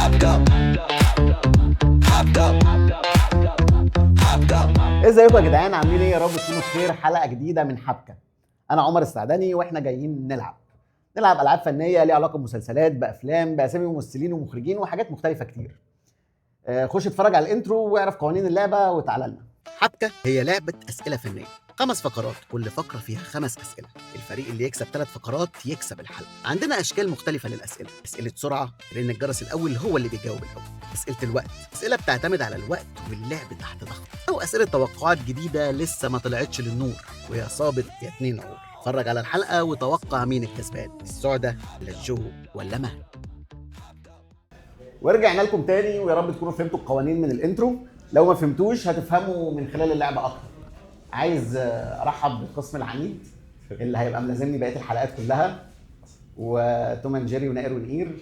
Hopped up. Hopped up. Hopped up. ازيكم يا جدعان؟ عاملين ايه؟ يا رب تكونوا بخير. حلقة جديدة من حبكة. انا عمر السعدني، واحنا جايين نلعب العاب فنية ليها علاقة بمسلسلات، بافلام، باسامي ممثلين ومخرجين وحاجات مختلفة كتير. خش اتفرج على ال intro واعرف قوانين اللعبة وتعالى لنا. حبكة هي لعبه اسئلة فنية، 5 فقرات، كل فقره فيها 5 اسئلة. الفريق اللي يكسب 3 فقرات يكسب الحلقة. عندنا اشكال مختلفة للاسئلة: اسئلة سرعة، لان الجرس الاول هو اللي بيجاوب الاول، اسئلة الوقت، اسئلة بتعتمد على الوقت واللعب تحت ضغط، او اسئلة توقعات جديدة لسه ما طلعتش للنور، ويا صابت يا اتنين عور. اتفرج على الحلقة وتوقع مين الكسبان، السعده ولا الجو ولا مهد. ورجعنا لكم تاني، ويا رب تكونوا فهمتوا القوانين من ال intro. لو ما فهمتوش هتفهموا من خلال اللعبة اكتر. عايز ارحب بالقسم العنيد اللي هيبقى ملازمني بقية الحلقات كلها، و Tom and Jerry ونائر ونقير،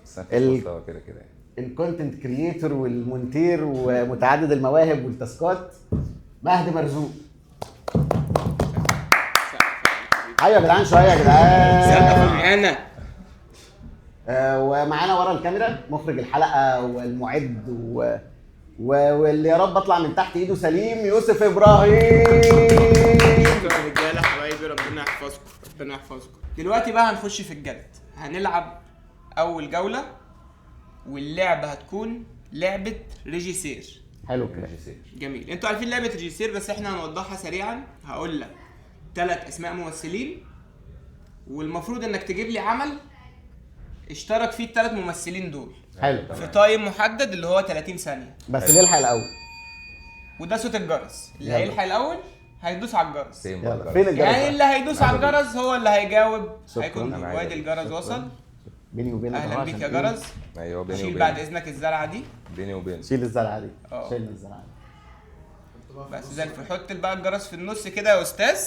بس أنا في مستوى كده كده يعني. ال content creator والمونتير ومتعدد المواهب والتاسكات، مهدي مرزوق. ايوه يا جدعان، شوية يا جدعان. انا ومعانا ورا الكاميرا مخرج الحلقة والمعد واللي يا رب اطلع من تحت ايده سليم، يوسف ابراهيم. شكرا يا رجاله حبايبي، ربنا يحفظكم ربنا يحفظكم. دلوقتي بقى هنخش في الجد، هنلعب اول جولة، واللعبة هتكون لعبه ريجيسير. حلو كده. ريجيسير. جميل، انتوا عارفين لعبه ريجيسير، بس احنا هنوضحها سريعا. هقول لك 3 اسماء ممثلين، والمفروض انك تجيب لي عمل اشترك فيه ال3 ممثلين دول. حلو. في time محدد اللي هو 30 ثانية. بس اللي يلحق الاول، وده صوت الجرس، اللي يلا. هيلحق الاول هيدوس على الجرس. فين بقى يلا الجرس؟ فين الجرس؟ يعني اللي هيدوس على الجرس هو اللي هيجاوب. شكراً. هيكون أنا عايز وادي الجرس شكراً. وصل. بيني وبينك اهلا أهو بيك عشان يا إيه؟ جرس. ايوه بيني شيل وبينك. بعد اذنك الزرعه دي. بيني وبينك. شيل الزرعه دي. شيل الزرعه دي. بس زي الفل. حط بقى الجرس في النص كده يا استاذ.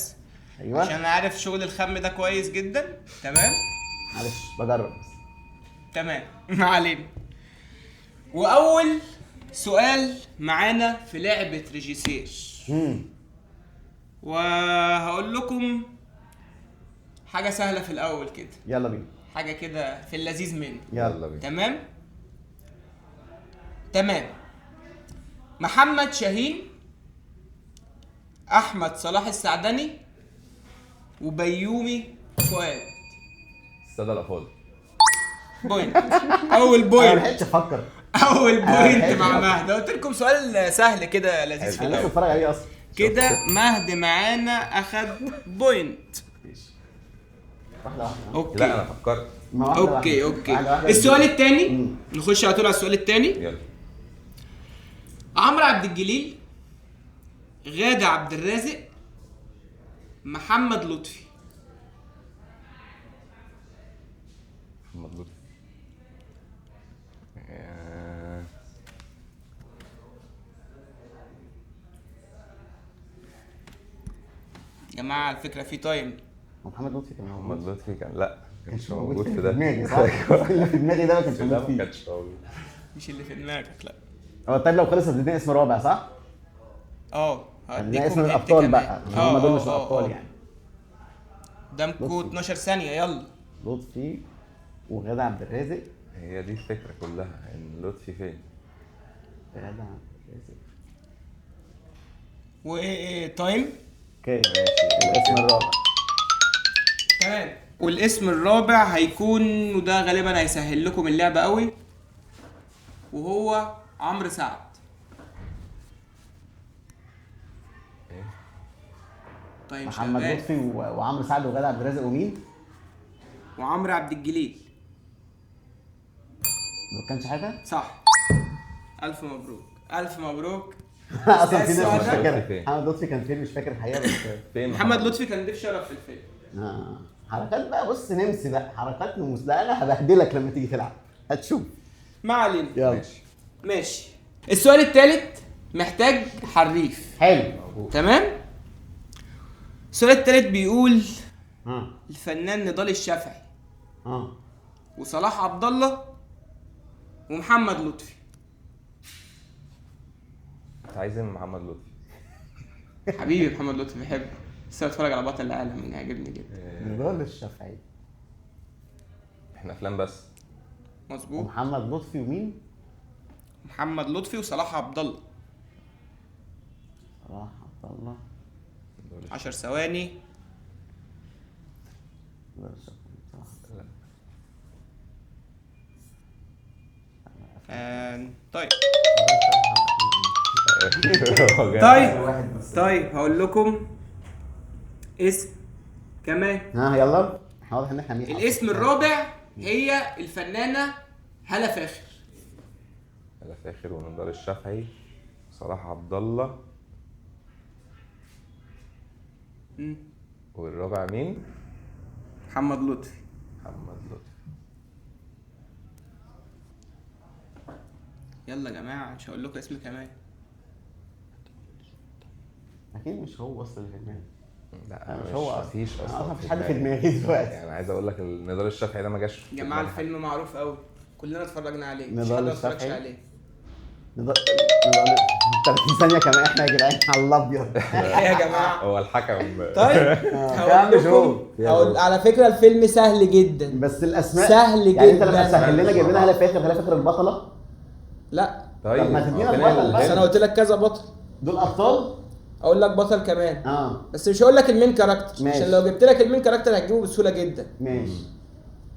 ايوه، عشان انا عارف شغل الخم ده كويس جدا. تمام، معلش بجرب بس. تمام. ما علينا. واول سؤال معانا في لعبه ريجيسير، وهقول لكم حاجة سهلة في الاول كده. يلا بينا. حاجة كده في اللذيذ منه. يلا بينا. تمام تمام. محمد شاهين، احمد صلاح السعدني، وبيومي فؤاد. السادة الافاضل. point. اول انا ما point. لحقتش افكر. اول point لحقتش مع أفكر. مهد. قلت لكم سؤال سهل كده لذيذ في انا لسه الاول. بتفرج عليه اصلا. كده مهد معانا اخد point. واحدة واحدة. okay. لا انا فكرت. ما واحدة okay واحدة. okay. واحدة واحدة. السؤال الثاني، نخش على طول على السؤال الثاني. يلا. عمرو عبد الجليل، غادة عبد الرازق، محمد لطفي. محمد لطفي. يا جماعة على فكرة في time. محمد لطفي كان محمد موجود. لطفي كان، لا كانش موجود موجود في ده. دماغي صح؟ اللي في دماغي ده ما كانش لا موجود ما فيه. كانش موجود. مش اللي في دماغك. لا. هو طيب لو خلص هتديني اسم رابع صح؟ هتديني اسم هديكم hint الابطال كمان. بقى، عشان هم دول مش الابطال يعني. قدامكم 12 ثانية. يلا. لطفي وغادة عبد الرازق. هي دي الفكرة كلها، ان لطفي فين؟ غادة عبد الرازق. وايه time. okay ماشي. الاسم الرابع. تمام. والاسم الرابع هيكون، وده غالبا هيسهل لكم اللعبة قوي، وهو عمرو سعد. طيب محمد شغال. لطفي وعمرو سعد وغادة عبد الرازق ومين؟ وعمرو عبد الجليل. ما كانش حاجة؟ صح. الف مبروك، الف مبروك. اصلا في ناس مش أستاذ فاكرها. لطفي فين؟ محمد لطفي كان فين؟ مش فاكر الحقيقة بس. فين محمد لطفي كان ضيف شرف في الفيلم. حركات بقى، بص نمسي بقى حركات نموس. لا انا هبهدلك لما تيجي تلعب هتشوف. ما علينا. يلا. ماشي ماشي. السؤال الثالث محتاج حريف. حلو. تمام. السؤال الثالث بيقول الفنان نضال الشافعي وصلاح عبد الله ومحمد لطفي. انت عايز ايه من محمد لطفي؟ حبيبي محمد لطفي بحبه، لسه بتفرج على بطل العالم، عاجبني جدا. نضال الشافعي. احنا افلام بس. مظبوط. ومحمد لطفي ومين؟ محمد لطفي وصلاح عبد الله. صلاح عبد الله. 10 ثواني. طيب طيب هقول لكم اسم كمان. ها يلا، احنا واضح ان احنا مين. الاسم الرابع هي الفنانة هالة فاخر. هالة فاخر ونضال الشافعي وصلاح عبد الله. والرابع مين؟ محمد لطفي. محمد لطفي. يلا يا جماعة مش هقول لكم اسم كمان. اكيد مش هو اصلا اللي في دماغي. لا مش هو اصلا، مفيش اصلا مفيش حد في دماغي دلوقتي. يعني عايز اقول لك النضال الشافعي ده ما جاش يا جماعة. الفيلم معروف قوي، كلنا اتفرجنا عليه. نضال الشافعي عليه. نضال 30 ثانية كمان احنا يا جدعان على الابيض. يا جماعة هو الحكم. طيب هقول على فكرة الفيلم سهل جدا، بس الاسماء سهل جدا. يعني انت لما تسهل لنا جايب لنا هالة فاخر، هالة فاخر البطلة. لا طيب ما تدينا البطل بس انا قلت لك كذا بطل، دول ابطال. اقول لك بطل كمان بس مش هقول لك ال main character، عشان لو جبت لك ال main character هتجيبه بسهولة جدا. ماشي.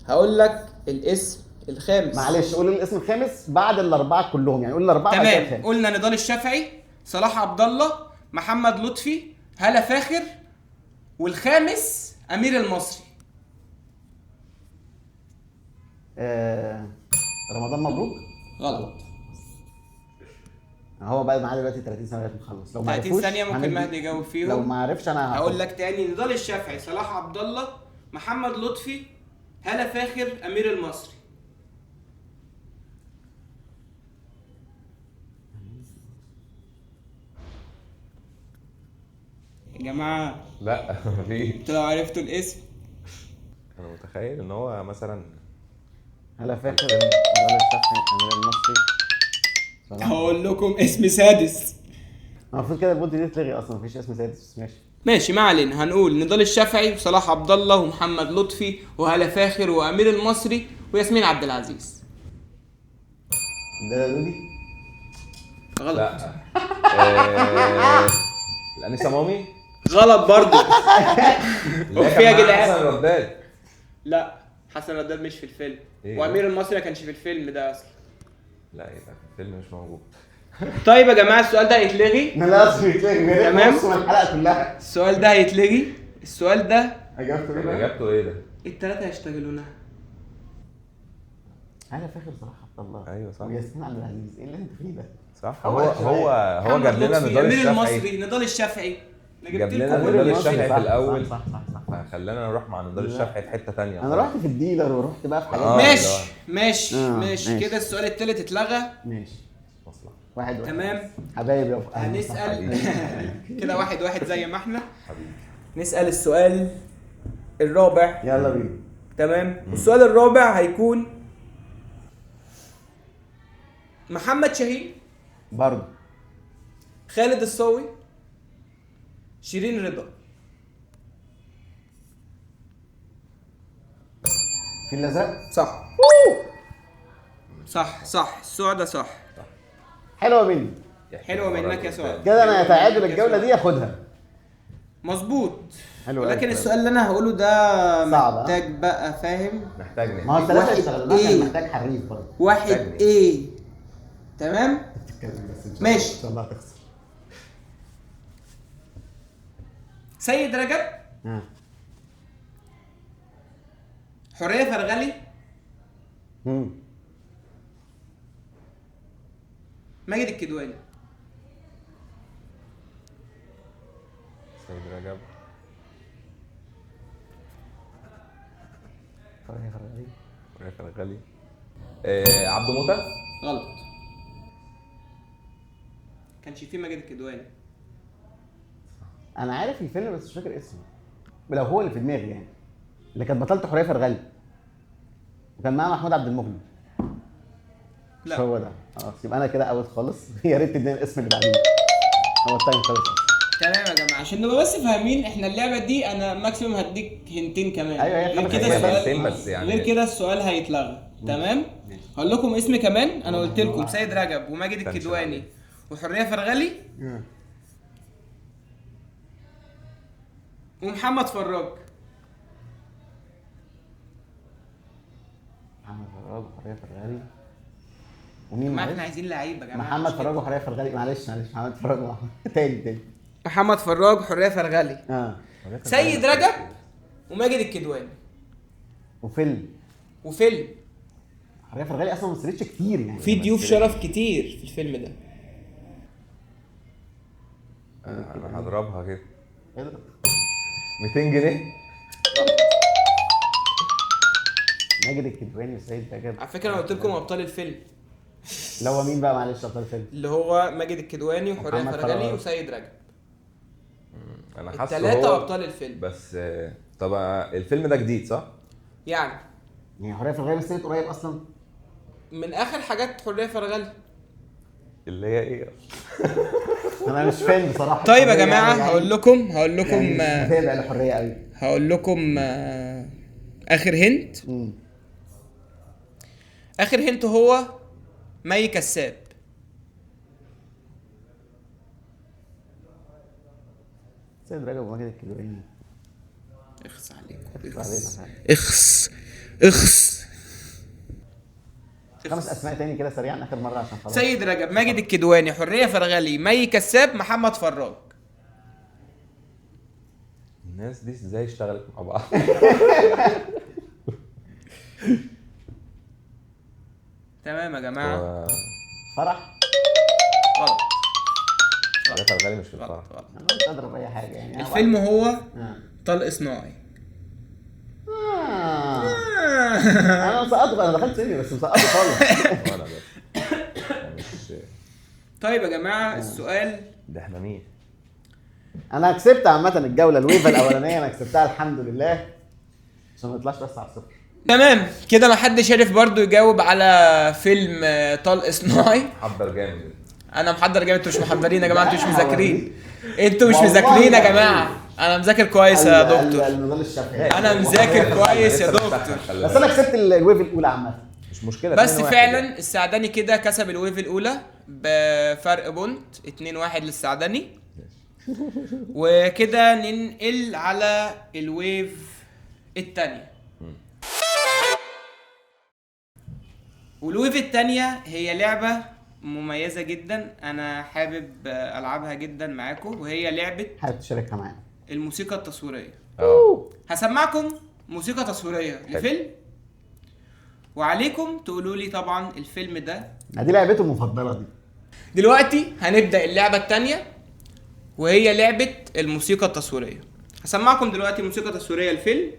هقول لك الاسم الخامس. معلش قول الاسم الخامس بعد الاربعة كلهم، يعني قول الاربعة. تمام. قلنا نضال الشافعي، صلاح عبد الله، محمد لطفي، هالة فاخر، والخامس امير المصري. رمضان مبروك. غلط. هو بقى معاه دلوقتي 30 ثانية نخلص. لو ما 30 عرفوش ثانية ممكن مهدي يجاوب فيهم. لو ما عرفش انا هقول لك تاني. نضال الشافعي، صلاح عبد الله، محمد لطفي، هالة فاخر، امير المصري. يا جماعة لا مفيش. انتوا لو عرفتوا الاسم. انا متخيل ان هو مثلا هالة فاخر، نضال الشافعي، امير المصري. هقول لكم اسم سادس. المفروض كده ال point دي تتلغي اصلا، مفيش اسم سادس بس ماشي. ماشي ما علينا. هنقول نضال الشافعي وصلاح عبد الله ومحمد لطفي وهالة فاخر وامير المصري وياسمين عبد العزيز. ده دودي. غلط. لا الانسة مامي. غلط برضه. وفي يا جدعان حسن رداد. لا حسن رداد مش في الفيلم. وامير المصري ما كانش في الفيلم ده اصلا. لا يبقى الفيلم مش موجود. طيب يا جماعة السؤال ده هيتلغي. لا اصل يتلغي. تمام. الحلقة كلها. السؤال ده هيتلغي. السؤال ده اجابته ايه؟ اجابته ايه ده؟ الثلاثة هيشتغلونها. هالة فاخر، صلاح عبد الله، ايوه صح، وياسمين عبد العزيز. ايه اللي انت فيه ده؟ صح. هو جاب لنا نضال الشافعي، المصري، نضال الشافعي. جاب لنا نضال الشافعي في الاول. صح صح صح. فخلانا نروح مع نضال الشافعي في حتة ثانية. انا رحت في الديلر ورحت بقى في حاجات. ماشي ماشي ماشي كده. السؤال الثالث اتلغى. ماشي. واحد واحد. تمام حبايبي. هنسال كده واحد واحد زي ما احنا. حبيبي نسال السؤال الرابع. يلا بينا. تمام. والسؤال الرابع هيكون محمد شاهين برضه، خالد الصاوي، شيرين رضا. في الازرق. صح صح صح. السؤال ده صح. حلوة مني. حلوة منك يا سؤال. كده انا هتعادل الجولة دي اخدها. مظبوط. حلو. ولكن السؤال اللي انا هقوله ده محتاج بقى فاهم. محتاج. ما هو الثلاثة اشتغلناها كان محتاج حريف برضه. واحد ايه. تمام ماشي. ان شاء الله هتخسر. سيد رجب، حورية فرغلي، ماجد الكدواني. سيد رجب، حورية فرغلي، حورية فرغلي، عبده موتة. غلط. كانش فيه ماجد الكدواني. انا عارف الفيلم بس مش فاكر اسمه. لو هو اللي في دماغي يعني، اللي كانت بطلته حورية فرغلي وكان معاه محمود عبد المغني. لا مش هو ده. خلاص يبقى انا كده out خالص. يا ريت تديني الاسم اللي بعديه. هو ال time خلص. تمام يا جماعة، عشان نبقى بس فاهمين احنا اللعبة دي انا maximum هديك hint ين كمان. ايوه هي غير كده السؤال بس يعني غير كده السؤال هيتلغى. تمام. هقول لكم اسم كمان، انا قلت لكم سيد رجب وماجد الكدواني وحريه فرغلي ومحمد فراج. محمد فراج وحريه فرغلي ومين؟ ما احنا عايزين لعيبة يا جماعة. محمد فراج وحريه فرغلي، معلش محمد فراج تاني. محمد فراج حريه فرغلي، سيد رجب وماجد الكدواني وفيلم حريه فرغلي اصلا ما مثلتش كتير يعني، في ضيوف شرف كتير في الفيلم ده. انا هضربها كده. اضرب. 200 جنيه. ماجد الكدواني وسيد رجب. على فكرة انا قلت لكم ابطال الفيلم. اللي هو مين بقى معلش ابطال الفيلم؟ اللي هو ماجد الكدواني وحريه فرغلي وسيد رجب. انا حاسس الثلاثة ابطال الفيلم. بس طب الفيلم ده جديد صح؟ يعني حريه فرغلي مثلت قريب اصلا، من اخر حاجات حريه فرغلي اللي هي ايه؟ انا مش فاهم بصراحة. طيب يا جماعة هقول لكم متابع الحرية قوي. هقول لكم اخر hint. اخر hint هو مي كساب. سيد رجب وماجد الكدواني. اخس عليكم، اخس اخس. 5 اسماء تاني كده سريعا اخر مرة عشان خلاص. سيد رجب، ماجد الكدواني، حريه فرغلي، مي كساب، محمد فراج. الناس دي ازاي اشتغلت مع بعض؟ تمام يا جماعة. فرح غلط. حريه فرغلي مش في الفرح. انا مش اضرب اي حاجة يعني. الفيلم هو طلق صناعي. انا مسقطه، انا دخلت سينما بس مسقطه خالص. وانا بس مش. طيب يا جماعة السؤال ده احنا مين؟ انا كسبت عامة الجولة ال wave الاولانية، انا كسبتها الحمد لله، عشان ما نطلعش بس على الصفر. تمام كده. ما حدش عرف برضو يجاوب على فيلم طلق صناعي. محضر جامد. انا محضر جامد، انتوا مش محضرين يا جماعة، انتوا مش مذاكرين، انتوا مش مذاكرين يا جماعة. انا مذاكر كويس يا دكتور. انا مذاكر كويس يا دكتور. بس انا كسبت ال wave الاولى عامة، مش مشكلة. بس فعلا السعداني كده كسب ال wave الاولى بفرق point 2-1 للسعداني. وكده ننقل على ال wave الثانية. وال wave الثانية هي لعبه مميزة جدا، انا حابب العبها جدا معاكم، وهي لعبه حابب تشاركها معانا، الموسيقى التصويرية. هسمعكم موسيقى تصويرية لفيلم، وعليكم تقولوا لي طبعا الفيلم ده. دي لعبته المفضلة دي. دلوقتي هنبدا اللعبة الثانية وهي لعبه الموسيقى التصويرية. هسمعكم دلوقتي موسيقى تصويرية لفيلم،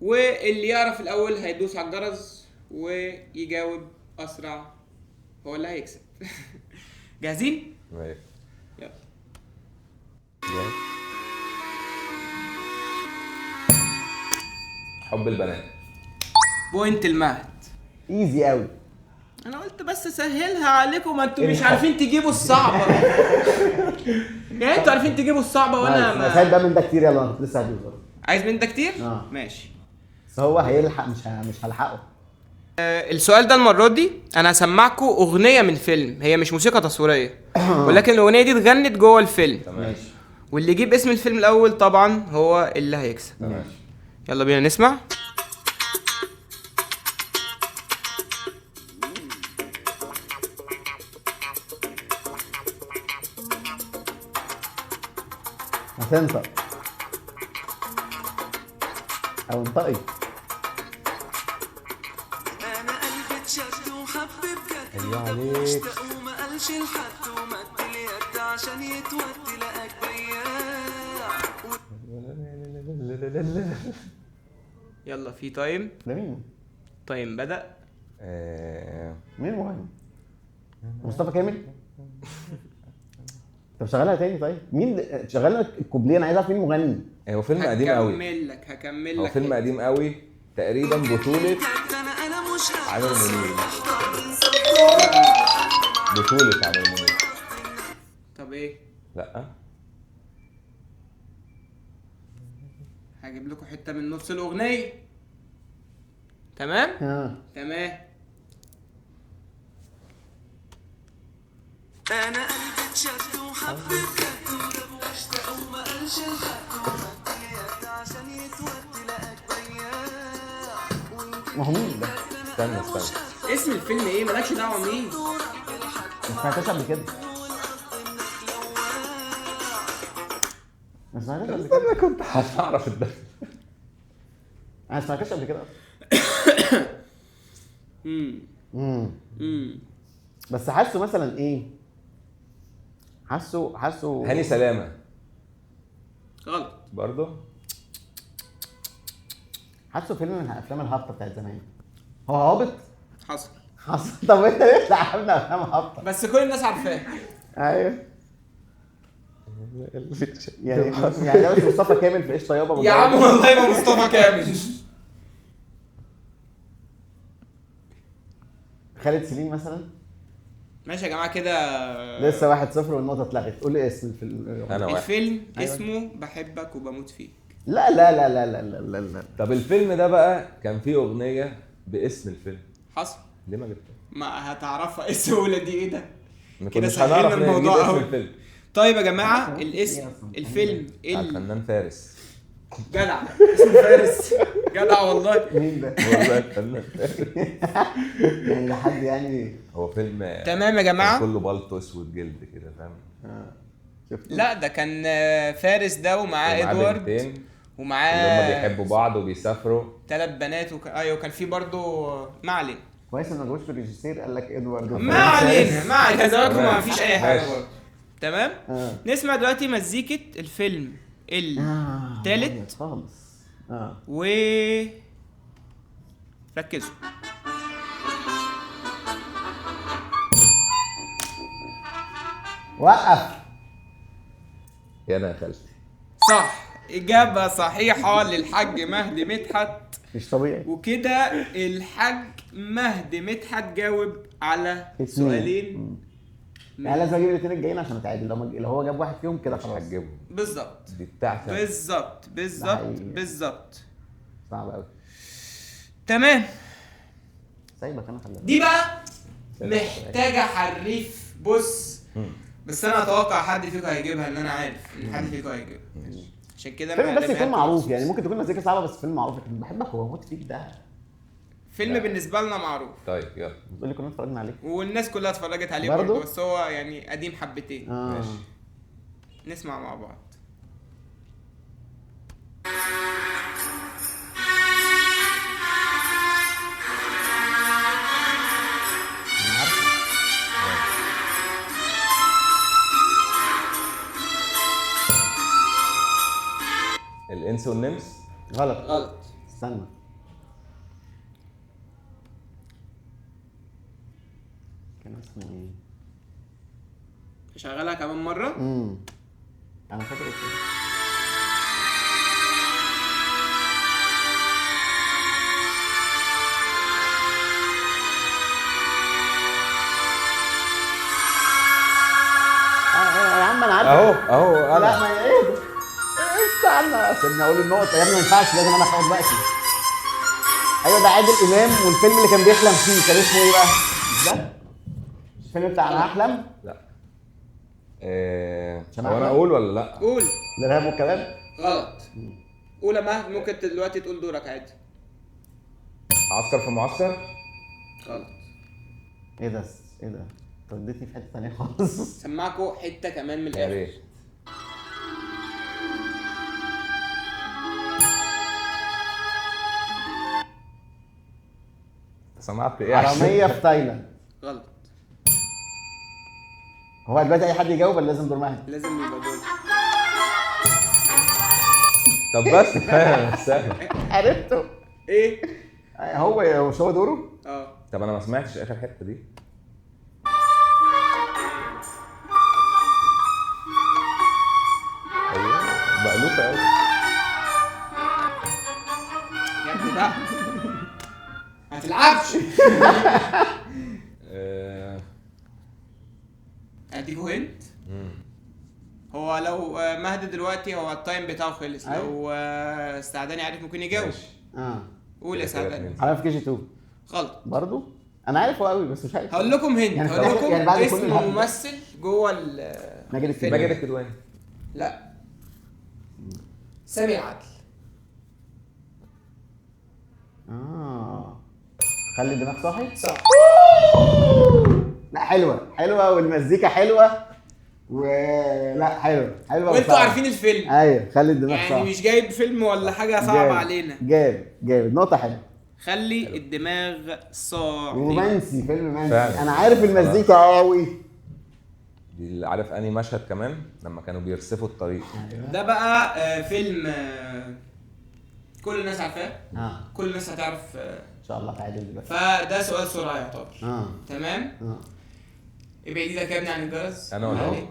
واللي يعرف الاول هيدوس على الجرس ويجاوب اسرع هو اللي هيكسب. جاهزين؟ ماشي يلا. حب البنات. point المهد. easy قوي. انا قلت بس سهلها عليكم، ما انتوا مش عارفين تجيبوا الصعبة. يعني انتوا عارفين تجيبوا الصعبة وانا ما سهل بقى من ده كتير. يلا انا لسه هجيبه. عايز من ده كتير؟ ماشي. بس هو هيلحق، مش هلحقه. السؤال ده المرة دي انا هسمعكم اغنية من فيلم، هي مش موسيقى تصويرية ولكن الاغنية دي اتغنت جوه الفيلم. تمام. واللي يجيب اسم الفيلم الاول طبعا هو اللي هيكسب. تمام. يلا بينا نسمع. هتنطق او انطقي. ايوه عليك. يلا في time. ده مين؟ time بدأ. مين المغني؟ مصطفى كامل؟ طب شغلها تاني. طيب مين شغلنا الكوبليه؟ انا عايز اعرف مين المغني. هو فيلم قديم قوي. هكمل لك. هو فيلم قديم قوي، تقريبا بطولة عامر منيب. بطولة عامر منيب. طب ايه؟ لا هجيب لكم حتة من نص الأغنية. تمام؟ اه تمام. انا قلبي اتشد وحبيتك واشتاق وما قالش لحد ومد عشان يتود لقاك بياع. ما هو مين ده؟ استنى استنى، اسم الفيلم ايه؟ مالكش دعوه مين. ما سمعتهاش قبل كده. ما سمعتهاش قبل كده. استنى، كنت هعرف ده. انا ما سمعتهاش قبل كده. امم بس حاسه مثلا ايه؟ حاسه هاني سلامه. غلط برضه. حاسه فيلم من افلام الهابطه بتاعت زمان. هو هابط؟ حصل. طب انت ليه لعبنا افلام هابطة؟ بس كل الناس عارفاه. ايوه يعني ده مش مصطفى كامل في قشطه يابا يا عم والله ما مصطفى كامل. خالد سليم مثلا. ماشي يا جماعة كده لسه 1-0 والنقطة اتلغت. قول لي اسم الفيلم. انا واحد. الفيلم أيوة. اسمه بحبك وبموت فيك. لا لا لا لا لا لا لا. طب الفيلم ده بقى كان فيه اغنية باسم الفيلم. حصل. ليه ما جبتها؟ ما هتعرفها ايه السهولة دي؟ ايه ده؟ كده سهلنا الموضوع قوي. الفيلم. طيب يا جماعة الاسم الفيلم الفنان فارس. جدع اسمه فارس. جدع والله. مين ده؟ والله الفنان فارس. يعني لحد يعني هو فيلم. تمام يا جماعة. كله بالطو اسود جلد كده فاهم؟ لا ده كان فارس ده ومعاه ادوارد ومعاه اللي هم بيحبوا بعض وبيسافروا 3 بنات ايوه كان في برضه. ما علينا. كويس ان ما جابوش في الريجيسير قال لك ادوارد. ما علينا ما علينا زمانكم ما فيش اي حاجة برضه. تمام. نسمع دلوقتي مزيكة الفيلم الثالث خالص. و ركزوا. وقف يا انا يا خالتي. صح، اجابه صحيحه للحاج مهدي مدحت. مش طبيعي. وكده الحاج مهدي مدحت جاوب على سؤالين. يعني لازم اجيب الاثنين الجايين عشان اتعادل. لو هو جاب واحد فيهم كده خلاص هتجيبهم. بالظبط دي بتاعتي. بالظبط بالظبط بالظبط. صعب قوي. تمام. سايبك انا خليها. دي بقى محتاجه حريف. بص بس انا اتوقع حد فيكم هيجيبها، ان انا عارف ان حد فيكم هيجيبها. عشان كده فيلم بس يكون معروف يعني، ممكن تكون مزيكا صعبة بس فيلم معروف. بحبك وبموت فيك ده فيلم بالنسبة لنا معروف. طيب يلا بتقول لي كنا اتفرجنا عليه والناس كلها اتفرجت عليه برضه، بس هو يعني قديم حبتين. ماشي نسمع مع بعض. الانس والنمس. غلط غلط. استنى، كان اسمه ايه؟ شغلها كمان مرة. انا فاكر اسمه. يا عم انا عارف. اهو اهو. انا لا ما ايه استنى سيبني اقول النقطة يا ابني، ما ينفعش لازم انا اخد وقتي. ايوه ده عادل امام، والفيلم اللي كان بيحلم فيه كان اسمه ايه بقى؟ ده الفيلم بتاع انا احلم؟ لا. هو انا اقول ولا لا؟ قول. الارهاب والكلام؟ غلط. قول يا مهد، ممكن دلوقتي تقول دورك عادي. عسكر في معسكر؟ غلط. ايه ده؟ ايه ده؟ انت وديتني في حتة ثانية خالص. سمعكوا حتة كمان من الاخر. سمعت ايه؟ حرامية في تايلاند. غلط. هو دلوقتي اي حد يجاوب ولا لازم دور مهدي؟ لازم يبقى دور. طب بس كفاية سهل. عرفته. ايه؟ هو مش هو دوره؟ اه. طب انا ما سمعتش اخر حتة دي. ايوه مألوفة قوي. يا ابني بقى ما تلعبش. اديكوا hint. هو لو مهدي دلوقتي هو ال time بتاعه خلص. لو استعداني عارف ممكن يجاوب. قول يا سعداني. حرامية في KG 2. غلط برضو. انا عارف هو قوي بس مش عارف. هقول لكم hint، يعني هقول لكم يعني بعد كل اسم الهبل. ممثل جوه ال ماجد الكدواني. ماجد الكدواني. لا، سامي العدل. خلي الدماغ صاحي. صح. لا حلوة حلوة، والمزيكا حلوة، ولا حلوة حلوة، وانتوا وصعبة. عارفين الفيلم. ايوه خلي الدماغ يعني صاحي. مش جايب فيلم ولا حاجة صعبة جامد. علينا. جامد جامد، نقطة حلوة. خلي الدماغ صاحي. رومانسي، فيلم رومانسي. فعلا. انا عارف المزيكا قوي. دي اللي عارف انهي مشهد كمان لما كانوا بيرسفوا الطريق. ده بقى فيلم كل الناس عارفاه. كل الناس هتعرف. ان شاء الله تعادل دلوقتي. فده سؤال سرعة يعتبر. تمام. ابعد ايدك يا ابني عن الجرس. انا ولا عليك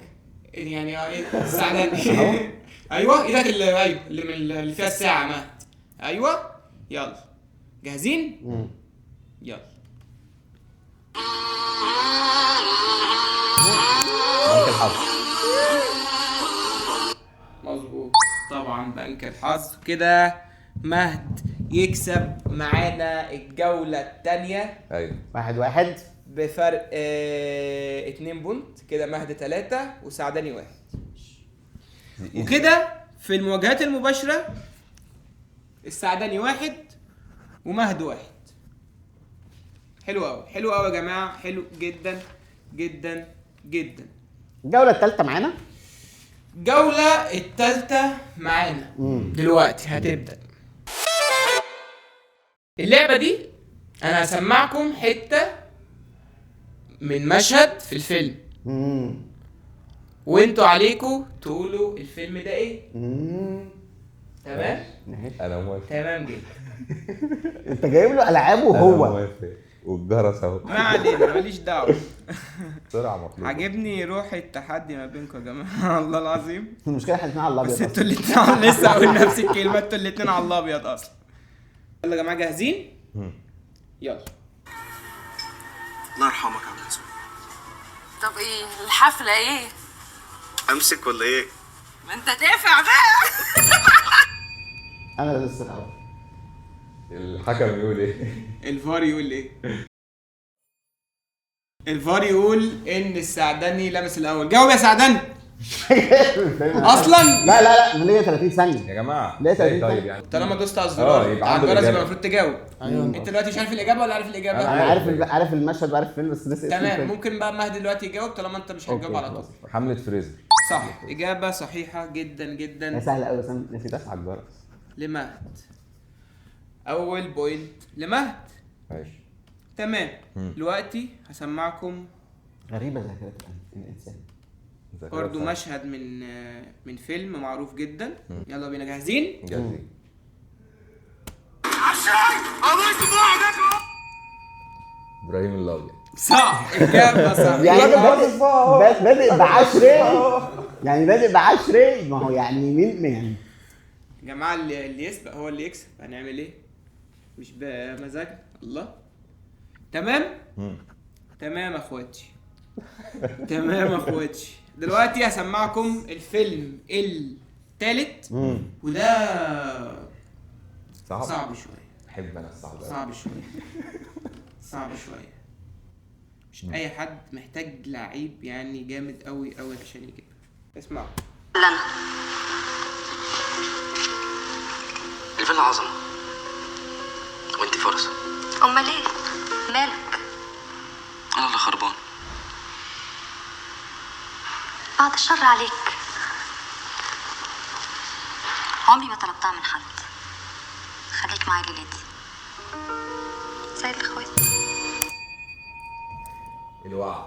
يعني السعداني. ايوه ايدك اللي، ايوه اللي من اللي فيها الساعة مات. ايوه يلا جاهزين؟ يلا. بنك الحظ. مظبوط طبعا بنك الحظ. كده مهد يكسب معانا الجولة الثانية. ايوه 1-1 بفرق 2 point. كده مهد 3 وسعداني 1. وكده في المواجهات المباشرة السعداني 1 ومهد 1. حلو قوي، حلو قوي يا جماعة، حلو جدا جدا جدا. الجولة الثالثة معانا. الجولة الثالثة معانا دلوقتي هتبدأ. اللعبة دي أنا هسمعكم حتة من مشهد في الفيلم. وانتوا عليكم تقولوا الفيلم ده ايه. تمام؟ انا موافق. تمام جدا. انت جايب له العابه وهو انا موافق والجرس اهو. ما علينا، ماليش دعوه. بسرعة مطلوبه. عاجبني روح التحدي ما بينكم يا جماعة. والله العظيم. المشكلة احنا الاثنين على الابيض. بس انتوا الاثنين لسه اقول نفس الكلمة، انتوا الاثنين على الابيض اصلا. يلا يا جماعة جاهزين؟ يلا. الله يرحمك يا عم منصور. طب ايه الحفلة؟ ايه امسك ولا ايه؟ ما انت دافع بقى. انا لسه الاول. الحكم يقول ايه؟ الفار يقول ايه؟ الفار يقول ان السعداني لمس الاول. جاوب يا سعداني. اصلا لا لا لا، ليا 30 ثانية يا جماعة. ليه 30 طيب يعني طالما دوست على الزرار يبقى على الجرس يبقى عنده المفروض تجاوب. أيوة. انت دلوقتي مش عارف الاجابة ولا عارف الاجابة؟ انا عارف المشهد وعارف الفيلم بس لسه تمام. ممكن بقى مهدي دلوقتي يجاوب طالما انت مش هتجاوب على طول. حمله فريزر. صح، اجابه صحيحه جدا جدا. سهلة قوي بس انا نسيتها. على الجرس لمهد. اول point لمهد. ماشي تمام. دلوقتي هسمعكم غريبة ذاكره الانسان برضو مشهد من فيلم معروف جدا. يلا بينا، جاهزين؟ جاهزين. ابراهيم الابيض. صح، اجابه صح. يعني بادئ بعشري، يعني بادئ بعشري. ما هو يعني مين يعني يا جماعة؟ اللي يسبق هو اللي يكسب. هنعمل ايه؟ مش بمزاج الله. تمام تمام يا اخواتي. تمام يا اخواتي. دلوقتي هسمعكم الفيلم الثالث، وده صعب شوية. بحب انا الصعب. صعب شوية، صعب شوية. مش اي حد، محتاج لعيب يعني جامد قوي قوي عشان يجيب. اسمعوا. لنا الفيلا عظمه وانت فرصة. امال ايه؟ مالك؟ انا اللي خربان. بعد الشر عليك. عمري ما طلبتها من حد. خليك معايا الليلة دي زي الاخوات. الوعد.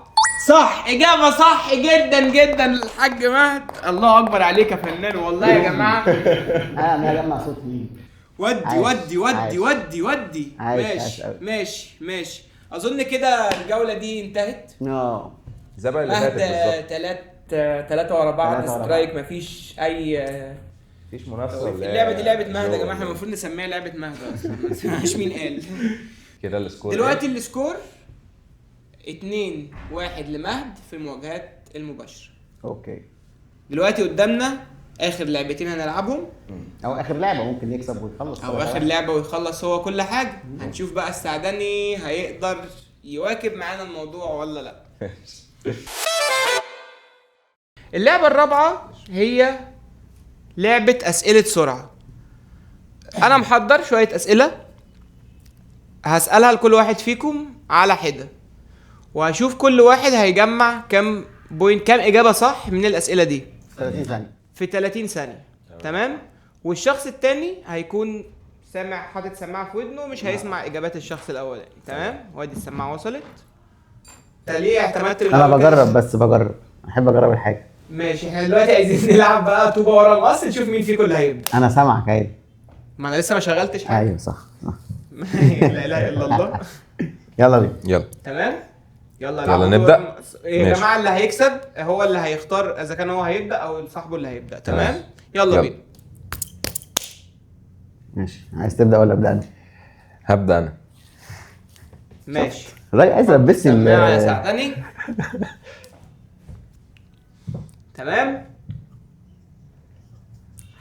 صح، اجابه صح جدا جدا الحاج مهد. الله اكبر عليك يا فنان والله يا جماعة. انا جمع صوت مين؟ ودي ودي ودي ودي ودي. ماشي ماشي ماشي. اظن كده الجولة دي انتهت. زي اللي فاتت بالظبط. 3 ورا بعض strike، مفيش اي، مفيش منافسه ولا اللعبة دي لعبه مهد يا جماعة. احنا المفروض نسميها لعبه مهد اصلا. ما مش مين قال كده. ال score دلوقتي ال score 2-1 لمهد في المواجهات المباشرة. okay. دلوقتي قدامنا اخر لعبتين هنلعبهم، او اخر لعبه ممكن يكسب ويخلص، او اخر لعبه ويخلص هو كل حاجة. هنشوف بقى السعدني هيقدر يواكب معانا الموضوع ولا لا. اللعبة الرابعة هي لعبه اسئلة سرعة. انا محضر شوية اسئلة هسالها لكل واحد فيكم على حده، وهشوف كل واحد هيجمع كام point، كام اجابه صح من الاسئلة دي 30 ثانية، في 30 ثانية. تمام. والشخص التاني هيكون سامع، حاطط سماعه في ودنه، مش هيسمع اجابات الشخص الاولاني. تمام. وادي السماعة وصلت. انت ليه اعتمدت؟ انا بجرب، بس بجرب، احب اجرب الحاجة. ماشي، احنا دلوقتي عايزين نلعب بقى طوبة ورا المقص، نشوف مين فيكم اللي هيبدا. انا سامعك عادي، ما انا لسه ما شغلتش حاجة. ايوه صح. لا اله الا الله. يلا بينا. يلا. تمام، يلا يلا نبدا يا جماعة. اللي هيكسب هو اللي هيختار اذا كان هو هيبدا او صاحبه اللي هيبدا. تمام، يلا بينا. ماشي، عايز تبدا ولا ابدا انا؟ هبدا انا. ماشي. الراجل عايز يلبسني يا سعدني. تمام،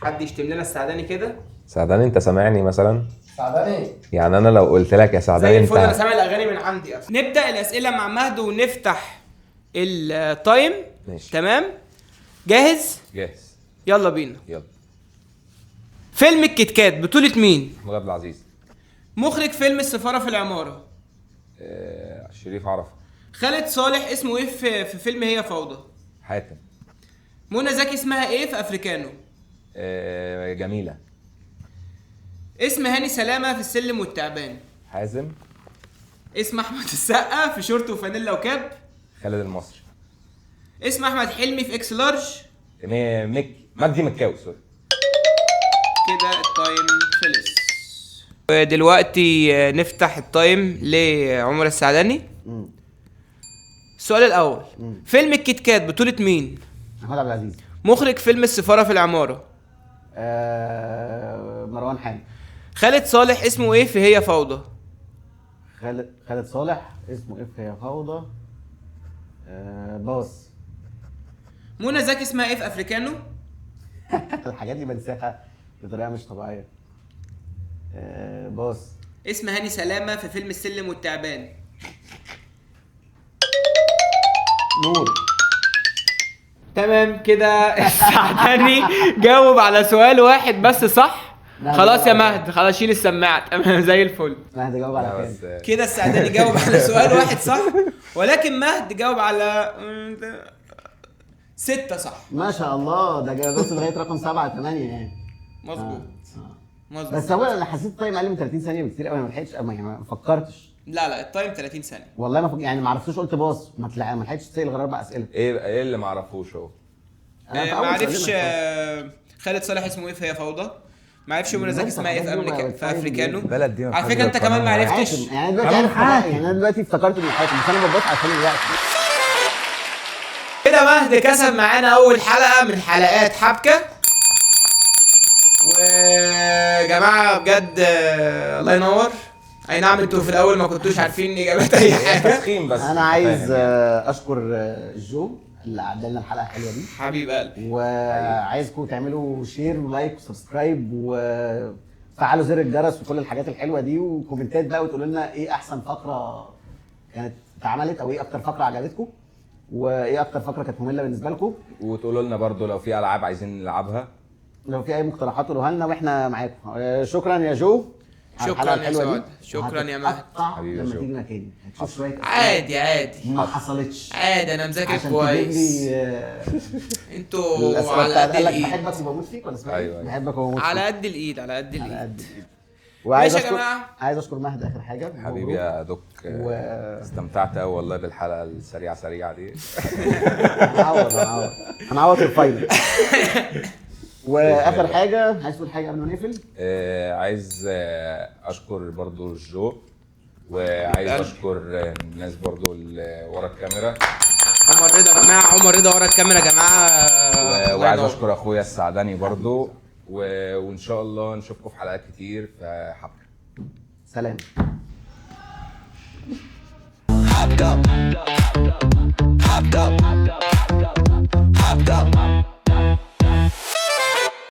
حد يشتم لنا السعداني كده. سعداني انت سامعني مثلا؟ سعداني يعني انا لو قلت لك يا سعداني زي الفل، انا سامع الاغاني من عندي اصلا. نبدا الاسئلة مع مهد ونفتح ال time. ماشي. تمام، جاهز؟ جاهز، يلا بينا. يلا. فيلم الكتكات بطولة مين؟ محمود عبد العزيز. مخرج فيلم السفارة في العمارة؟ شريف عرفة. خالد صالح اسمه ايه في فيلم هي فوضى؟ حاتم. منى زكي اسمها ايه في افريكانو؟ جميلة. اسم هاني سلامة في السلم والتعبان؟ حازم. اسم احمد السقا في شورت وفانيلا وكاب؟ خالد المصري. اسم احمد حلمي في اكس لارج؟ مجدي مكاوي. sorry. كده ال time خلص. ودلوقتي نفتح ال time لعمر السعداني. السؤال الاول، فيلم الكتكات بطولة مين؟ محمود عبد العزيز. مخرج فيلم السفارة في العمارة؟ مروان حامد. خالد صالح اسمه ايه في هي فوضى؟ خالد صالح اسمه ايه في هي فوضى؟ باص. منى زكي اسمها ايه في افريكانو؟ الحاجات دي بنساها بطريقة مش طبيعية. باص. اسم هاني سلامه في فيلم السلم والتعبان؟ نور. تمام كده السعداني جاوب على سؤال واحد بس صح. خلاص يا مهد، خلاص شيل السماعة. تمام زي الفل. مهد جاوب على كام؟ كده السعداني جاوب على سؤال واحد صح، ولكن مهد جاوب على 6 صح. ما شاء الله، ده جاوب لغاية رقم 7 8 يعني. مظبوط مظبوط. بس هو انا حسيت ال time اقل من 30 ثانية بكتير قوي، ما لحقتش، يعني ما فكرتش. لا ال time 30 ثانية والله ما يعني ما عرفتوش، قلت pass، ما لحقتش تسال غير 4 اسئلة. ايه اللي ما عرفوش هو؟ ما عرفش خالد صالح اسمه ايه في هي فوضى، ما عرفش منى زكي اسمها ايه في امريكا في افريكانو. البلد دي على فكرة انت كمان ما عرفتش. يعني دلوقتي يعني انا دلوقتي افتكرت انه حاتم، بس انا ببص عشان الوقت. كده مهد كسب معانا اول حلقة من حلقات حبكة. وجماعه بجد الله ينور. اي نعم انتوا في الاول ما كنتوش عارفين اجابات اي حاجة. بس انا عايز اشكر جو اللي عدى لنا الحلقة الحلوة دي، حبيب قلبي. وعايزكم تعملوا share و like و subscribe وفعلوا زر الجرس وكل الحاجات الحلوة دي، وكومنتات بقى وتقولوا لنا ايه احسن فقره كانت اتعملت، او ايه اكتر فقره عجبتكم، وايه اكتر فقره كانت مملة بالنسبة لكم، وتقولوا لنا برضو لو في العاب عايزين نلعبها، لو في اي مقترحات قولوها لنا واحنا معاكم. شكرا يا جو. شكرا يا سعاد. شكرا يا مهد حبيبي. لما تيجي مكاني هتشوف شوية. عادي عادي، ما حصلتش عادي، انا مذاكر كويس. انتوا على قد الايد. بحبك وبموت فيك ولا اسمها ايه؟ بحبك وبموت فيك على قد الايد، على قد الايد. وعايز اشكر، عايز اشكر مهد اخر حاجة. حبيبي يا دوك، استمتعت قوي والله بالحلقة السريعة سريعة دي. هنعوض هنعوض ال final. واخر حاجة عايز تقول حاجة قبل ما نقفل؟ عايز اشكر برضو جو، وعايز اشكر الناس برضو اللي ورا الكاميرا، عمر رضا يا جماعة، عمر رضا ورا الكاميرا يا جماعة. وعايز اشكر اخويا السعداني برضو، وان شاء الله نشوفكم في حلقات كتير في حبكة. سلام. حبكة حبكة حبكة.